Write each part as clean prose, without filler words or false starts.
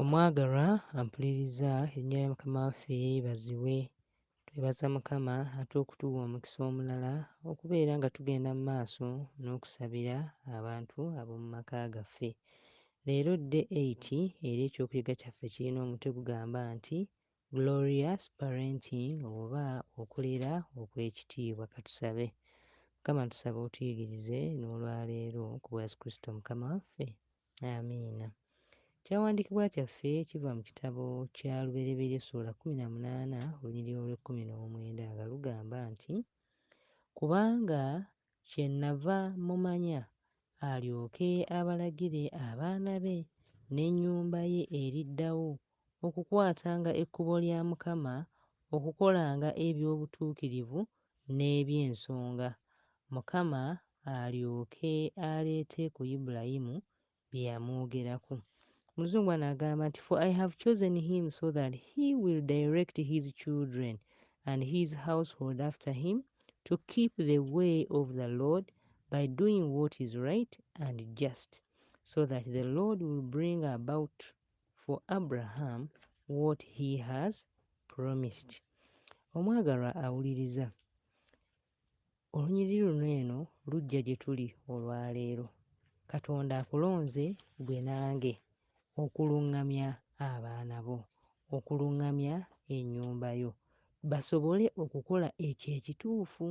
Omwagalwa ampuliriza, erinnya lya Mukama waffe lyebazibwe. Twebaza Mukama ate okutuwa omukisa omulala okubeera nga tugenda mu maaso n'okusabira abantu ab'omu maka gaffe. Leero day eight era ekyokuyiga kyaffe kirina omutwe gugamba nti Glorious Parenting oba okulera okw'ekitiibwa. Katusabe. Mukama tusaba otuyigirize n'olwaleero ku bwa Yesu Kristo Mukama waffe. Amiina. Ekyawandiikibwa kyaffe kiva mu kitabo kya Lubereberye ssuula 18 olunyiriri olw'ekkumi n'omwenda nga lugamba nti, Kubanga kyennava mmumanya, alyoke abalagire abaana be n'ennyumba ye eriddawo okukwatanga ekkubo lya Mukama, okukolanga eby'obutuukirivu n'eby'ensonga, Mukama alyoke aleete ku Ibulayimu bye yamwogerako. Mu Luzungu wano agamba nti, For I have chosen him so that he will direct his children and his household after him to keep the way of the Lord by doing what is right and just, so that the Lord will bring about for Abraham what he has promised. Omwagalwa awuliriza, olunyiriri luno eno lujja gye tuli olwaleero. Katonda akulonze ggwe nange okuluŋŋamya abaana bo, okuluŋŋamya ennyumba yo basobole okukola ekyo ekituufu.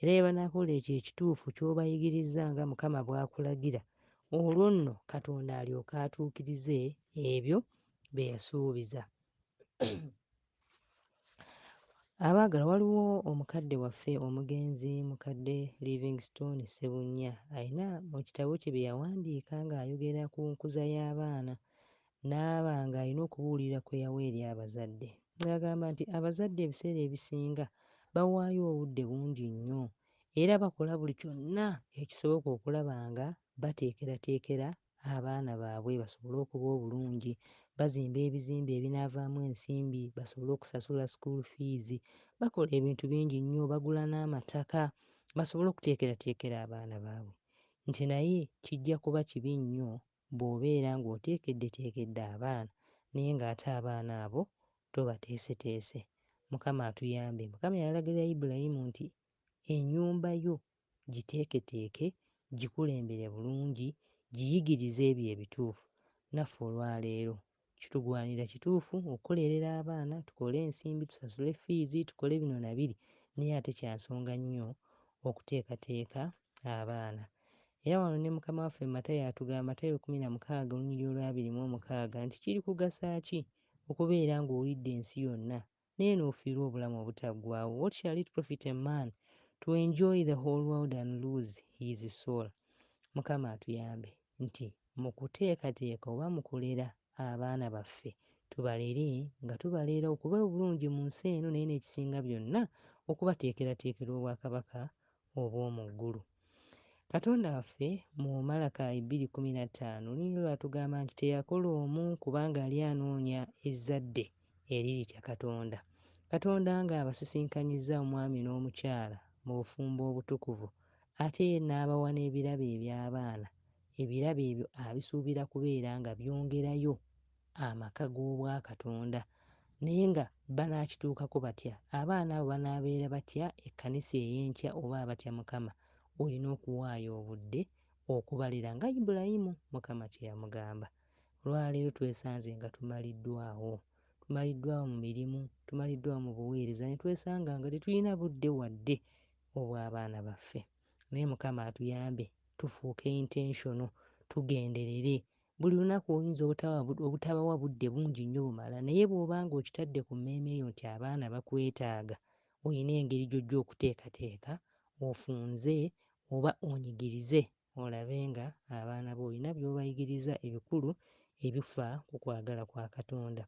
Era bwe banaakola ekyo ekituufu ky'obayigirizza nga Mukama bw'akulagira, olwo nno Katonda alyoke atuukirize ebyo bye yasuubiza. Abaagalwa, waliwo omukadde waffe omugenzi mukadde Livingstone Ssebunnya alina mu kitabo kye bye yawandiika ng'ayogera ku nkuza y'abaana n'aba ng'alina okubuulirira kwe yawa eri abazadde. Ng'agamba nti abazadde ebiseera ebisinga bawaayo obudde bungi nnyo era bakola buli kyonna ekisoboka okulaba nga bateekerateekera abaana baabwe basobole okuba obulungi. Bazimba ebizimbe ebinaavaamu ensimbi basobole okusasula school fees. Bakola ebintu bingi nnyo, bagula n'amataka basobole okuteekerateekera abaana baabwe. Nti naye kijja kuba kibi nnyo bw'obeera ng'oteekeddeteekedde abaana naye ng'ate abaana abo tobateeseteese. Mukama atuyambe. Mukama yalagira Ibulayimu nti ennyumba yo giteeketeeke, gikulembere bulungi, giyigirize ebyo ebituufu. Naffe olwaleero kitugwanira kituufu okukolerera abaana, tukole ensimbi, tusasule ffiizi, tukole bino na biri naye ate kya nsonga nnyo okuteekateeka abaana. Era wano ne Mukama waffe Matayo atugamba, Matayo 16 olunyiriri olw'abiri mu omukaaga nti kirikugasa ki okubeera ng'olidde ensi yonna naye n'ofiirwa obulamu obutaggwaawo? What shall it profit a man to enjoy the whole world and lose his soul? Mukama atuyambe nti mu kuteekateeka oba mu kulera abaana baffe tubalere nga tubalera okuba obulungi mu nsi eno naye n'ekisinga byonna okubateekerateekera obwakabaka obw'omu ggulu. Katonda waffe mu Malakayi 2:15 olunyiriri olwo atugamba nti teyakola omu kubanga yali anoonya ezzadde eriritya Katonda. Katonda ng'abasisinkanyizza omwami n'omukyala mu bufumbo obutukuvu ate ye n'abawa n'ebirabo eby'abaana, ebirabo ebyo abisuubira kubeera nga byongerayo amaka g'Obwakatonda. Naye nga banaakituukako batya? Abaana abo banaabeera batya ekkanisa ey'enkya oba abatya Mukama? Olina okuwaayo obudde okubalera nga Ibulayimu Mukama kye yamugamba. Olwaleero twesanze nga tumaliddwawo. Tumaliddwawo mu mirimu, tumaliddwawo mu buweereza ne twesanga nga tetulina budde wadde obw'abaana baffe. Naye Mukama atuyambe tufuuke intentional, tugenderere. Buli lunaku oyinza obutabawa budde bungi nnyo bumala naye bw'oba ng'okitadde ku mmeeme yo nti abaana bakwetaaga, olina engeri gy'ojja okuteekateeka ofunze oba onyigirize olabe nga abaana bo olina by'obayigiriza ebikulu ebifa ku kwagala kwa Katonda.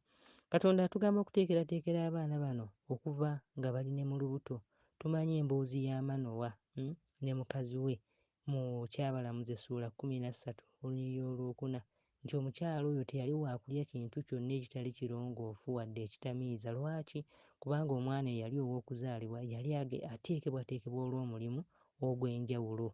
Katonda atugamba okuteekerateekera abaana bano okuva nga bali ne mu lubuto. Tumanyi emboozi ya Manowa ne mukazi we mu Kyabalamuzi essuula 13 olunyiriri olwokuna nti omukyala oyo teyali wa kulya kintu kyonna ekitali kirongoofu wadde ekitamiiza. Lwaki? Kubanga omwana eyali ow'okuzaalibwa yali ateekebwateekebwa olw'omulimu ogw'enjawulo.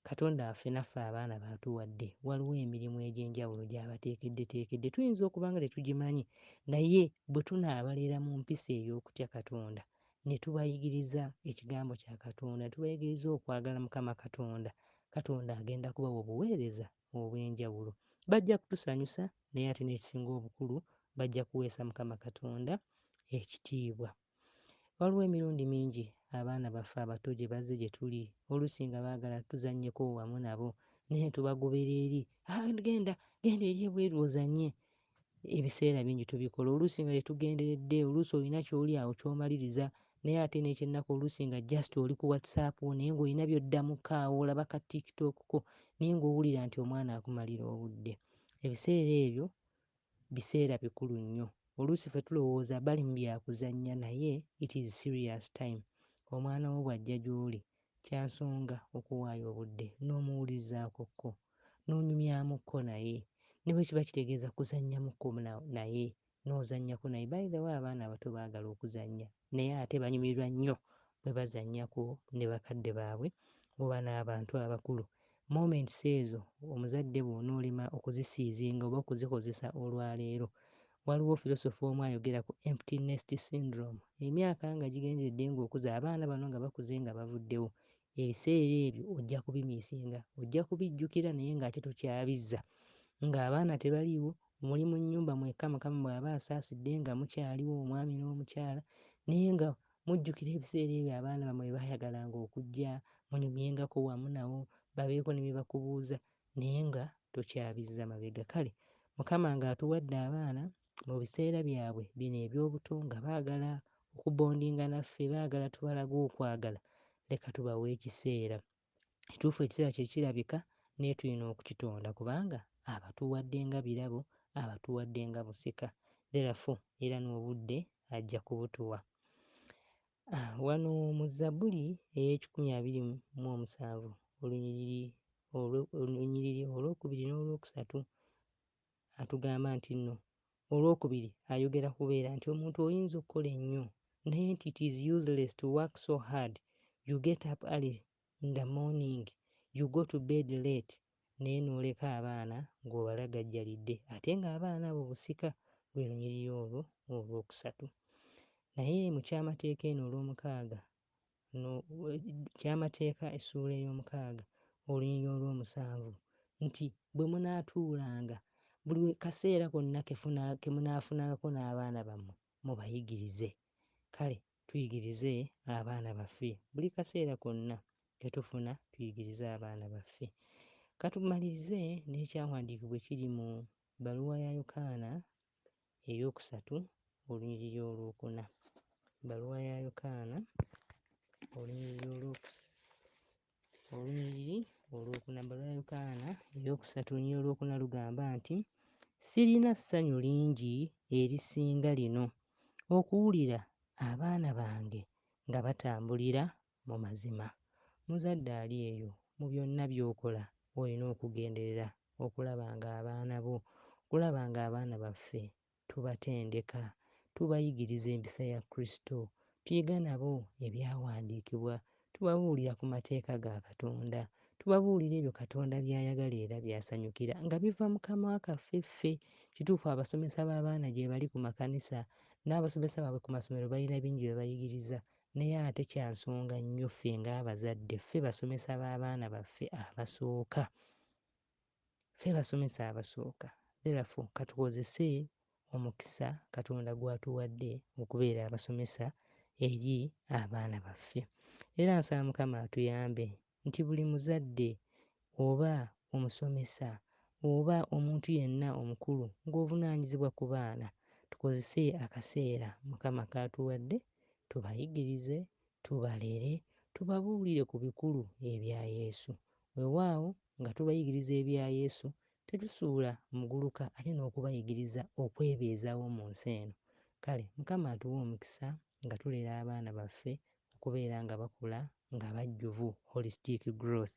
Katonda waffe naffe abaana b'atuwadde waliwo emirimu egy'enjawulo gy'abateekeddeteekedde. Tuyinza okuba nga tetugimanyi, naye bwe tunaabalera mu mpisa ey'okutya Katonda, ne tubayigiriza ekigambo kya Katonda, ne tubayigiriza okwagala Mukama Katonda, Katonda agenda kubawa obuweereza obw'enjawulo. Bajja kutusanyusa, naye ate n'ekisinga obukulu bajja kuweesa Mukama Katonda ekitiibwa. Waliwo emirundi mingi abaana baffe abato gye bazze gye tuli, oluusi nga baagala tuzannyeko wamu nabo, naye tubagobera eri, "Ah, genda, genda eri ebweru ozannye." Ebiseera bingi tubikola, oluusi nga tetugenderedde, oluusi olina ky'oli awo ky'omaliriza, naye ate n'ekyennaku oluusi nga just oli ku WhatsApp naye ng'olina by'oddamuko awo, olaba ka TikTok ko, naye ng'owulira nti omwana akumalira obudde. Ebiseera ebyo biseera bikulu nnyo. Oluusi ffe tulowooza bali mu bya kuzannya, naye it is serious time. Omwana wo bw'ajja gy'oli, kya nsonga okuwaayo obudde n'omuwulirizaakokko, n'onyumyamukko naye, ne bwe kiba kitegeeza kuzannyamukko naye, n'ozannyako naye. By the way, abaana abato baagala okuzannya, naye ate banyumirwa nnyo bwe bazannyako ne bakadde baabwe oba n'abantu abakulu. Moments ezo omuzadde bw'onoolema okuziseizinga oba okuzikozesa olwaleero, waliwo philosopher omu ayogera ku empty nest syndrome. Emyaka nga gigenderedde ng'okuza abaana bano nga bakuze nga bavuddewo, ebiseera ebyo ojja kubimissinga, ojja kubijjukira naye ng'ate tokyabizza. Ng'abaana tebaliiwo, muli mu nnyumba mwekka, Mukama bw'aba asaasidde nga mukyaliwo omwami n'omukyala, naye nga mujjukira ebiseera ebyo abaana bammwe bye baayagalanga okujja, munyumyengako wamu nabo, babeeko ne bye bakubuuza, naye nga tokyabizza mabega. Kale Mukama ng'atuwadde abaana mu biseera byabwe bino eby'obuto nga baagala okubondinga naffe, baagala tubalage okwagala, leka tubawe ekiseera. Kituufu ekiseera kye kirabika, naye tulina okukitonda kubanga abatuwadde nga birabo, abatuwadde nga busika. Therefore era n'obudde ajja kubutuwa. Wano mu Zabbuli ey'ekikumi abiri mu omusanvu olunyiriri olwokubiri n'olwokusatu atugamba nti nno olwokubiri ayogera kubeera nti omuntu oyinza okukola ennyo naye nti it is useless to work so hard. You get up early in the morning, you go to bed late, naye n'oleka abaana ng'obalagajjalidde ate ng'abaana abo busika. Lwe lunyiriri olwo olwokusatu. Naye mu Kyamateeka eno olw'omukaaga no, Kyamateeka essuula ey'omukaaga olunyiriri olw'omusanvu nti bwe munaatuulanga buli kaseera konna ke munaafunangako n'abaana bammwe, mubayigirize. Kale tuyigirize abaana baffe buli kaseera konna ke tufuna, tuyigirize abaana baffe. Katumalirize n'ekyawandiikibwa ekiri mu bbaluwa ya Yokaana ey'okusatu olunyiriri olwokuna. Bbaluwa ya Yokaana olunyiriri olwokuna. Bbaluwa ya Yokaana ey'okusatu olunyiriri olwokuna lugamba nti sirina ssanyu lingi erisinga lino, okuwulira abaana bange nga batambulira mu mazima. Muzadde ali eyo, mu byonna by'okola olina okugenderera okulaba ng'abaana bo, okulaba ng'abaana baffe tubatendeka, tubayigiriza empisa ya Kristo, tuyiga nabo ebyawandiikibwa, tubabuulira ku mateeka ga Katonda, tubabuulira ebyo Katonda by'ayagala era by'asanyukira nga biva mu kamwa kaffe ffe. Kituufu abasomesa b'abaana gye bali ku makanisa, n'abasomesa baabwe ku masomero balina bingi bye bayigiriza, naye ate kya nsonga nnyo ffe ng'abazadde ffe basomesa b'abaana baffe abasooka. Ffe basomesa abasooka. Therefore katukozese omukisa Katonda gw'atuwadde okubeera abasomesa eri abaana baffe. Era nsaba Mukama atuyambe nti buli muzadde oba omusomesa oba omuntu yenna omukulu ng'ovunaanyizibwa ku baana, tukozese akaseera Mukama k'atuwadde tubayigirize, tubalere, tubabuulire ku bikulu ebya Yesu. Weewaawo nga tubayigiriza ebya Yesu tetusuula muguluka ate n'okubayigiriza okwebeezaawo mu nsi eno. Kale Mukama atuwe omukisa nga tulera abaana baffe okubeera nga bakula nga bajjuvu, holistic growth.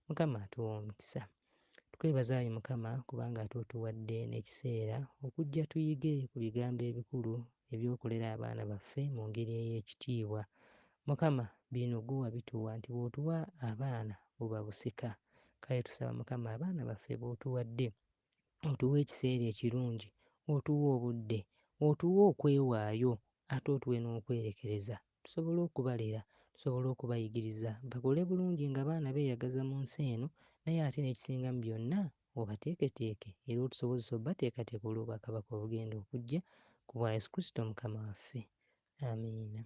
Mukama atuwe omukisa. Tukwebaza ayi Mukama kubanga ate otuwadde n'ekiseera okujja tuyige ku bigambo ebikulu eby'okulera abaana baffe mu ngeri ey'ekitiibwa. Mukama bino ggwe wabituwa nti bw'otuwa abaana buba busika. Kale tusaba Mukama abaana baffe b'otuwadde otuwe ekiseera ekirungi, otuwe obudde, otuwe okwewaayo ate otuwe n'okwerekereza tusobole okubalera, tusobole okubayigiriza bakule bulungi nga baana beeyagaza mu nsi eno, naye ate n'ekisinga mu byonna obateeketeeke era otusobozese obbateekateeka olw'obwakabaka obugenda okujja ku bwa Yesu Kristo Mukama waffe. Amiina.